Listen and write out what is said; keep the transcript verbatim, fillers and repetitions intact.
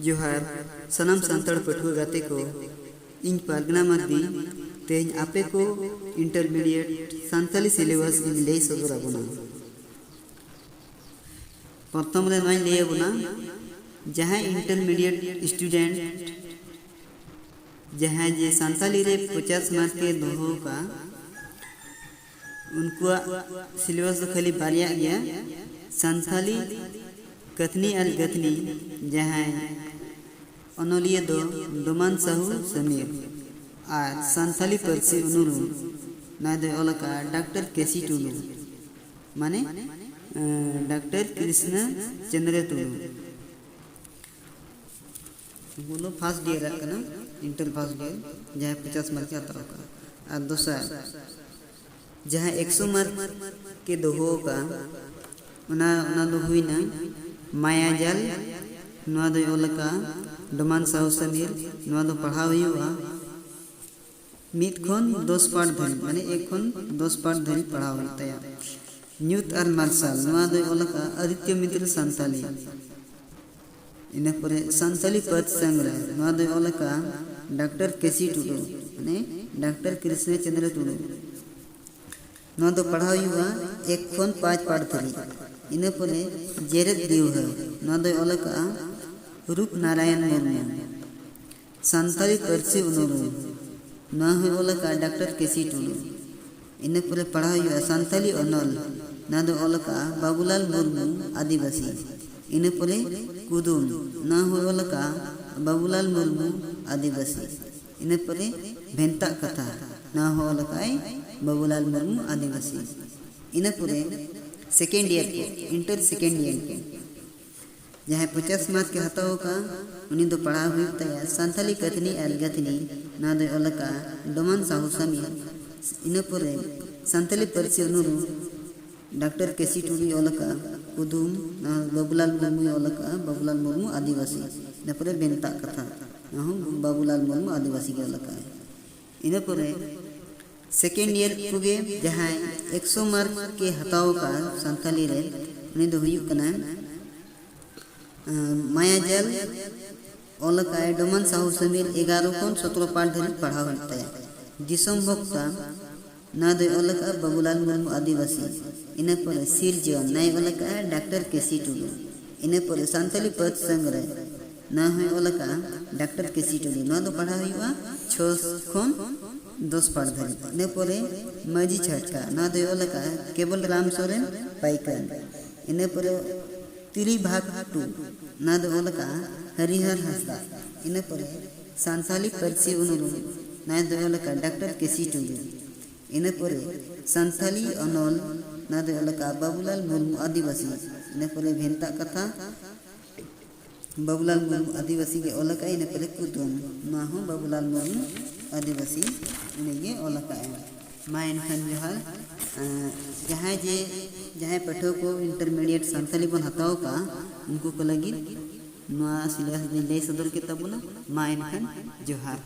ᱡᱚᱦᱟᱨ ᱥᱟᱱᱟᱢ ᱥᱟᱱᱛᱟᱲ ᱯᱟᱹᱴᱷᱩᱣᱟᱹ ᱜᱟᱛᱮ ᱠᱚ, ᱤᱧ ᱯᱟᱨᱜᱟᱱᱟ ᱢᱟᱨᱰᱤ᱾ ᱛᱮᱦᱮᱧ ᱟᱯᱮ ᱠᱚ intermediate ᱥᱟᱱᱛᱟᱞᱤ syllabus ᱤᱧ ᱞᱟᱹᱭ ᱥᱚᱫᱚᱨ ᱟᱵᱚᱱᱟ᱾ ᱯᱨᱚᱛᱷᱚᱢ ᱨᱮ ᱱᱚᱣᱟᱧ ᱞᱟᱹᱭ ᱟᱵᱚᱱᱟ, ᱡᱟᱦᱟᱸᱭ intermediate student, ᱡᱟᱦᱟᱸᱭ ᱡᱮ ᱥᱟᱱᱛᱟᱞᱤ ᱨᱮ ᱯᱚᱪᱟᱥ mark ᱮ ᱫᱚᱦᱚ ᱟᱠᱟᱫᱼᱟ, ᱩᱱᱠᱩᱣᱟᱜ syllabus ᱫᱚ ᱠᱷᱟᱹᱞᱤ ᱵᱟᱨᱭᱟ ᱜᱮᱭᱟ, ᱥᱟᱱᱛᱟᱞᱤ ᱠᱟᱹᱛᱷᱱᱤ ᱟᱨ ᱜᱟᱹᱛᱷᱱᱤ, ᱡᱟᱦᱟᱸᱭ ᱚᱱᱚᱞᱤᱭᱟᱹ ᱫᱚ ᱰᱚᱢᱟᱱ ᱥᱟᱦᱩ ᱥᱟᱢᱤᱨ, ᱟᱨ ᱥᱟᱱᱛᱟᱞᱤ ᱯᱟᱹᱨᱥᱤ ᱩᱱᱩᱨᱩᱢ, ᱱᱚᱣᱟ ᱫᱚᱭ ᱚᱞ ᱟᱠᱟᱫᱼᱟ ᱰᱟᱠᱛᱟᱨ ᱠᱮᱥᱤ ᱴᱩᱰᱩ, ᱢᱟᱱᱮ ᱰᱟᱠᱛᱟᱨ ᱠᱨᱤᱥᱱᱟ ᱪᱚᱸᱫᱽᱨᱚ ᱴᱩᱰᱩ᱾ ᱩᱱᱠᱩ ᱫᱚ first year ᱨᱟᱜ ᱠᱟᱱᱟ, inter first year, ᱡᱟᱦᱟᱸᱭ ᱯᱚᱪᱟᱥ mark ᱮ ᱦᱟᱛᱟᱣ ᱟᱠᱟᱫᱼᱟ᱾ ᱟᱨ ᱫᱚᱥᱟᱨ, ᱡᱟᱦᱟᱸ ᱮᱠᱥᱚ mark ᱮ ᱫᱚᱦᱚ ᱟᱠᱟᱫᱼᱟ, ᱚᱱᱟ ᱚᱱᱟ ᱫᱚ ᱦᱩᱭᱱᱟ ᱢᱟᱭᱟᱡᱟᱞ᱾ ᱱᱚᱣᱟ ᱫᱚᱭ ᱚᱞ ᱟᱠᱟᱫᱼᱟ ᱰᱚᱢᱟᱱ ᱥᱟᱦᱩ ᱥᱟᱢᱤᱨ᱾ ᱱᱚᱣᱟ ᱫᱚ ᱯᱟᱲᱦᱟᱣ ᱦᱩᱭᱩᱜᱼᱟ ᱢᱤᱫ ᱠᱷᱚᱱ ᱫᱚᱥ ᱯᱟᱴ ᱫᱷᱟᱹᱨᱤᱡ, ᱢᱟᱱᱮ ᱮᱠ ᱠᱷᱚᱱ ᱫᱚᱥ ᱯᱟᱴ ᱫᱷᱟᱹᱨᱤᱡ ᱯᱟᱲᱦᱟᱣ ᱦᱩᱭᱩᱜ ᱛᱟᱭᱟ᱾ ᱧᱩᱛ ᱟᱨ ᱢᱟᱨᱥᱟᱞ, ᱱᱚᱣᱟ ᱫᱚᱭ ᱚᱞ ᱟᱠᱟᱫᱼᱟ ᱟᱫᱤᱛᱭᱚ ᱢᱤᱛᱨᱚ ᱥᱟᱱᱛᱟᱞᱤ᱾ ᱤᱱᱟᱹ ᱯᱚᱨᱮ ᱥᱟᱱᱛᱟᱞᱤ ᱯᱟᱹᱨᱥᱤ ᱥᱟᱝᱜᱽᱨᱟᱦ, ᱱᱚᱣᱟ ᱫᱚᱭ ᱚᱞ ᱟᱠᱟᱫᱼᱟ ᱰᱟᱠᱛᱟᱨ ᱠᱮᱥᱤ ᱴᱩᱰᱩ, ᱢᱟᱱᱮ ᱰᱟᱠᱛᱟᱨ ᱠᱨᱤᱥᱱᱟ ᱪᱚᱸᱫᱽᱨᱚ ᱴᱩᱰᱩ᱾ ᱱᱚᱣᱟ ᱫᱚ ᱯᱟᱲᱦᱟᱣ ᱦᱩᱭᱩᱜᱼᱟ ᱮᱠ ᱠᱷᱚᱱ ᱯᱟᱸᱪ ᱯᱟᱴ ᱫᱷᱟᱹᱨᱤᱡ᱾ ᱤᱱᱟᱹ ᱯᱚᱨᱮ ᱡᱮᱨᱮᱫ ᱫᱤᱣᱦᱟᱹ, ᱱᱚᱣᱟ ᱫᱚᱭ ᱚᱞ ᱟᱠᱟᱫᱼᱟ ᱨᱩᱯ ᱱᱟᱨᱟᱭᱚᱱ ᱢᱩᱨᱢᱩ᱾ ᱥᱟᱱᱛᱟᱲᱤ ᱯᱟᱹᱨᱥᱤ ᱩᱱᱩᱨᱩᱢ, ᱱᱚᱣᱟ ᱦᱚᱸᱭ ᱚᱞ ᱟᱠᱟᱫᱼᱟ ᱰᱟᱠᱛᱟᱨ ᱠᱮᱥᱤ ᱴᱩᱰᱩ᱾ ᱤᱱᱟᱹ ᱯᱚᱨᱮ ᱯᱟᱲᱦᱟᱣ ᱦᱩᱭᱩᱜᱼᱟ ᱥᱟᱱᱛᱟᱲᱤ ᱚᱱᱚᱞ, ᱱᱚᱣᱟ ᱫᱚ ᱚᱞ ᱟᱠᱟᱫᱼᱟ ᱵᱟᱵᱩᱞᱟᱞ ᱢᱩᱨᱢᱩ ᱟᱹᱫᱤᱵᱟᱹᱥᱤ᱾ ᱤᱱᱟᱹ ᱯᱚᱨᱮ ᱠᱩᱫᱩᱢ, ᱱᱚᱣᱟ ᱦᱚᱸᱭ ᱚᱞ ᱟᱠᱟᱫᱼᱟ ᱵᱟᱵᱩᱞᱟᱞ ᱢᱩᱨᱢᱩ ᱟᱹᱫᱤᱵᱟᱹᱥᱤ᱾ ᱤᱱᱟᱹ ᱯᱚᱨᱮ ᱵᱷᱮᱱᱛᱟ ᱠᱟᱛᱷᱟ, ᱱᱚᱣᱟ ᱦᱚᱸ ᱚᱞ ᱟᱠᱟᱫᱼᱟᱭ ᱵᱟᱵᱩᱞᱟᱞ ᱢᱩᱨᱢᱩ ᱟᱹᱫᱤᱵᱟᱹᱥᱤ᱾ ᱤᱱᱟᱹ ᱯᱚᱨᱮ second year ᱠᱚ, inter second year ᱠᱚ, ᱡᱟᱦᱟᱸᱭ ᱯᱚᱪᱟᱥ mark ᱮ ᱦᱟᱛᱟᱣ ᱟᱠᱟᱫᱼᱟ, ᱩᱱᱤ ᱫᱚ ᱯᱟᱲᱦᱟᱣ ᱦᱩᱭᱩᱜ ᱛᱟᱭᱟ ᱥᱟᱱᱛᱟᱞᱤ ᱠᱟᱹᱛᱷᱱᱤ ᱟᱨ ᱜᱟᱹᱛᱷᱱᱤ, ᱱᱚᱣᱟ ᱫᱚᱭ ᱚᱞ ᱟᱠᱟᱫᱼᱟ ᱰᱚᱢᱟᱱ ᱥᱟᱦᱩ ᱥᱟᱢᱤ᱾ ᱤᱱᱟᱹ ᱯᱚᱨᱮ ᱥᱟᱱᱛᱟᱞᱤ ᱯᱟᱹᱨᱥᱤ ᱩᱱᱩᱨᱩᱢ, ᱰᱟᱠᱛᱟᱨ ᱠᱮᱥᱤ ᱴᱩᱰᱩᱭ ᱚᱞ ᱟᱠᱟᱫᱼᱟ ᱠᱩᱫᱩᱢ, ᱱᱚᱣᱟ ᱵᱟᱵᱩᱞᱟᱞ ᱢᱩᱨᱢᱩᱭ ᱚᱞ ᱟᱠᱟᱫᱼᱟ ᱵᱟᱵᱩᱞᱟᱞ ᱢᱩᱨᱢᱩ ᱟᱹᱫᱤᱵᱟᱹᱥᱤ᱾ ᱤᱱᱟᱹ ᱯᱚᱨᱮ ᱵᱷᱮᱱᱛᱟ ᱠᱟᱛᱷᱟ, ᱱᱚᱣᱟ ᱦᱚᱸ ᱵᱟᱵᱩᱞᱟᱞ ᱢᱩᱨᱢᱩ ᱟᱹᱫᱤᱵᱟᱹᱥᱤ ᱜᱮ ᱚᱞ ᱟᱠᱟᱫᱼᱟᱭ᱾ ᱤᱱᱟᱹ ᱯᱚᱨᱮ second year ᱠᱚᱜᱮ ᱡᱟᱦᱟᱸᱭ ᱮᱠᱥᱚ mark ᱮ ᱦᱟᱛᱟᱣ ᱟᱠᱟᱫᱼᱟ ᱥᱟᱱᱛᱟᱞᱤ ᱨᱮ, ᱩᱱᱤ ᱫᱚ ᱦᱩᱭᱩᱜ ᱠᱟᱱᱟᱭ ᱢᱟᱭᱟᱡᱟᱞ ᱚᱞ ᱟᱠᱟᱫ ᱰᱚᱢᱟᱱ ᱥᱟᱦᱩ ᱥᱟᱢᱤᱞ ᱮᱜᱟᱨᱚ ᱠᱷᱚᱱ ᱥᱚᱛᱨᱚ ᱯᱟᱴ ᱫᱷᱟᱹᱨᱤᱡ ᱯᱟᱲᱦᱟᱣ ᱦᱩᱭᱩᱜ ᱛᱟᱭᱟ᱾ ᱫᱤᱥᱚᱢ ᱵᱷᱚᱠᱛᱟ ᱱᱚᱣᱟ ᱫᱚᱭ ᱚᱞ ᱟᱠᱟᱫᱼᱟ ᱵᱟᱵᱩᱞᱟᱞ ᱢᱩᱨᱢᱩ ᱟᱹᱫᱤᱵᱟᱹᱥᱤ᱾ ᱤᱱᱟᱹ ᱯᱚᱨᱮ ᱥᱤᱨᱡᱚᱱ ᱱᱚᱣᱟᱭ ᱚᱞ ᱟᱠᱟᱫᱼᱟ ᱰᱟᱠᱛᱟᱨ ᱠᱮ ᱥᱤ ᱴᱩᱰᱩ᱾ ᱤᱱᱟᱹ ᱯᱚᱨᱮ ᱥᱟᱱᱛᱟᱞᱤ ᱯᱟᱹᱨᱥᱤ ᱥᱟᱝᱜᱽᱨᱟᱹᱭ ᱱᱚᱣᱟ ᱦᱚᱸᱭ ᱚᱞ ᱟᱠᱟᱫᱼᱟ ᱰᱟᱠᱛᱟᱨ ᱠᱮ ᱥᱤ ᱴᱩᱰᱩ᱾ ᱱᱚᱣᱟ ᱫᱚ ᱯᱟᱲᱦᱟᱣ ᱦᱩᱭᱩᱜᱼᱟ ᱪᱷᱚ ᱠᱷᱚᱱ ᱫᱚᱥ ᱯᱟᱲ ᱫᱷᱟᱹᱨᱤᱡ᱾ ᱤᱱᱟᱹ ᱯᱚᱨᱮ ᱢᱟᱹᱡᱷᱤ ᱪᱷᱟᱴᱠᱟ ᱱᱚᱣᱟ ᱫᱚᱭ ᱚᱞ ᱟᱠᱟᱫᱼᱟ ᱠᱮᱵᱚᱞ ᱨᱟᱢ ᱥᱚᱨᱮᱱ ᱯᱟᱹᱭᱠᱟᱹᱨ᱾ ᱤᱱᱟᱹ ᱯᱚᱨᱮ ᱛᱤᱞᱤ ᱵᱷᱟᱜᱽ ᱴᱩ ᱱᱚᱣᱟ ᱫᱚ ᱚᱞ ᱟᱠᱟᱫᱼᱟ ᱦᱟᱹᱨᱤᱦᱟᱨ ᱦᱟᱸᱥᱫᱟ᱾ ᱤᱱᱟᱹ ᱯᱚᱨᱮ ᱥᱟᱱᱛᱟᱞᱤ ᱯᱟᱹᱨᱥᱤ ᱩᱱᱩᱨᱩᱢ ᱱᱚᱣᱟ ᱫᱚ ᱚᱞ ᱟᱠᱟᱫᱼᱟ ᱰᱟᱠᱛᱟᱨ ᱠᱮ ᱥᱤ ᱴᱩᱰᱩ᱾ ᱤᱱᱟᱹ ᱯᱚᱨᱮ ᱥᱟᱱᱛᱟᱞᱤ ᱚᱱᱚᱞ ᱱᱚᱣᱟ ᱫᱚ ᱚᱞ ᱟᱠᱟᱫᱼᱟ ᱵᱟᱵᱩᱞᱟᱞ ᱢᱩᱨᱢᱩ ᱟᱹᱫᱤᱵᱟᱹᱥᱤ᱾ ᱤᱱᱟᱹ ᱯᱚᱨᱮ ᱵᱷᱮᱱᱛᱟ ᱠᱟᱛᱷᱟ ᱵᱟᱵᱩᱞᱟᱞ ᱢᱩᱨᱢᱩ ᱟᱹᱫᱤᱵᱟᱹᱥᱤ ᱜᱮ ᱚᱞ ᱟᱠᱟᱫᱼᱟ᱾ ᱤᱱᱟᱹ ᱯᱚᱨᱮ ᱠᱩᱫᱩᱢ ᱱᱚᱣᱟ ᱦᱚᱸ ᱵᱟᱵᱩᱞᱟᱞ ᱢᱩᱨᱢᱩ ᱟᱹᱫᱤᱵᱟᱹᱥᱤ ᱩᱱᱤᱜᱮ ᱚᱞ ᱟᱠᱟᱫᱼᱟᱭ᱾ ᱢᱟ ᱮᱱᱠᱷᱟᱱ ᱡᱚᱦᱟᱨ᱾ ᱮᱸ, ᱡᱟᱦᱟᱸᱭ ᱡᱮ ᱡᱟᱦᱟᱸᱭ ᱯᱟᱹᱴᱷᱩᱣᱟᱹ ᱠᱚ ᱤᱱᱴᱟᱨᱢᱤᱰᱤᱭᱮᱴ ᱥᱟᱱᱛᱟᱞᱤ ᱵᱚᱱ ᱦᱟᱛᱟᱣ ᱟᱠᱟᱫᱼᱟ, ᱩᱱᱠᱩ ᱠᱚ ᱞᱟᱹᱜᱤᱫ ᱱᱚᱣᱟ ᱥᱤᱞᱮᱵᱟᱥ ᱫᱚᱧ ᱞᱟᱹᱭ ᱥᱚᱫᱚᱨ ᱠᱮᱫ ᱛᱟᱵᱚᱱᱟ᱾ ᱢᱟ ᱮᱱᱠᱷᱟᱱ ᱡᱚᱦᱟᱨ᱾